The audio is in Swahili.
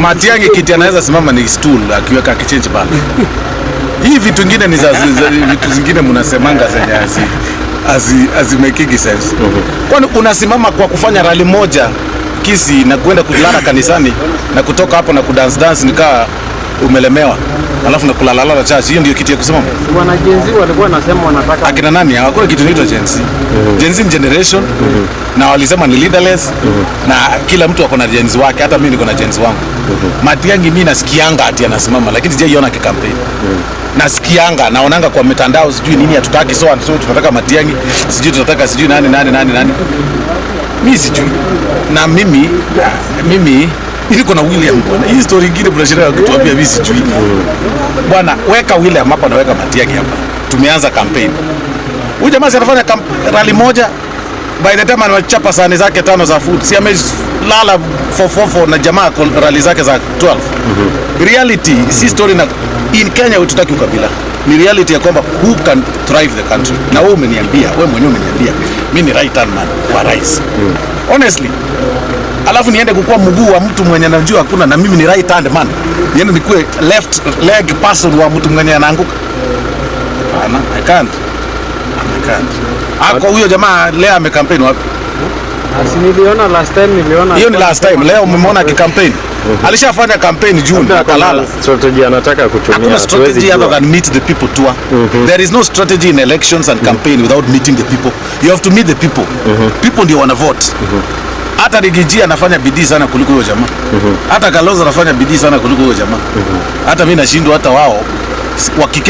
Matiang'i kiti anaweza simama ni stool akiweka, akichange bulb. Hii vitu ingine ni za vitu zingine mnasemanga zenye hazi making sense. Kwani unasimama kwa kufanya rally moja Kisii na kwenda kulala kanisani na kutoka hapo na kudance dance nikaa umelemewa, alafu na kulalalala church, hiyo ndio kitu ya kusimama? Wana Gen Z walikuwa wanasema wanataka Akina nani? Hakuna kitu inaitwa Gen Z. Gen Z ni generation na walisema ni leaderless na kila mtu ako na Gen Z wake. Hata mimi niko na Gen Z wangu. Matiang'i mimi nasikianga ati anasimama, lakini sijaiona kikampeni. Nasikianga, naonanga kwa mitandao, sijui nini, hatutaki so and so, tunataka Matiang'i, sijui tunataka sijui nani nani nani nani. Mimi sijui. Na mimi niko na William, bwana. Hii story ingine mnashinda kutuambia, mimi sijui. Bwana, weka William hapa na weka Matiang'i hapa. Tumeanza campaign. Huyu jamaa si anafanya rally moja, by the time anachapa sahani zake tano za food, si amelala 444 na jamaa ako rally zake za 12. Reality si story na in Kenya tutaki ukabila. Ni reality ya kwamba who can thrive the country. Na wewe umeniambia, wewe mwenyewe umeniambia mimi ni right hand man wa rais. Honestly, alafu niende kukua mguu wa mtu mwenye najua hakuna, na mimi ni right hand man, niende nikuwe left leg person wa mtu mwenye anaanguka? Hapana, I can't. I can't. Ako huyo jamaa leo amekampeni wapi? Si niliona last time, niliona. Hiyo ni last time. Leo umemwona akikampeni? Alishafanya campaign June, Labda kuna akalala. Strategy anataka kutumia. Hakuna Hatuwezi strategy jua. Other than meet the people tour. There is no strategy in elections and campaign without meeting the people. You have to meet the people. People ndio wana vote. Hata Riggy G anafanya bidii sana kuliko huyo jamaa. Hata Kalonzo anafanya bidii sana kuliko huyo jamaa. Hata mimi nashindwa, hata wao wakike